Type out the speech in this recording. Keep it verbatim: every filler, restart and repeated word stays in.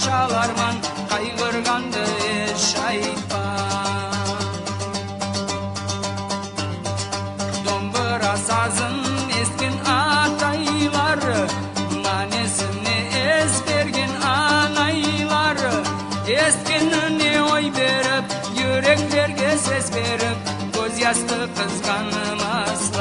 шаларман, кайгырганды эш айтпан. Домбыра сазын эситкен атайлары, маьнесине эс берген анайлары, эситкенине ой берип, юреклерге сес берип, коьз ясты кызганмас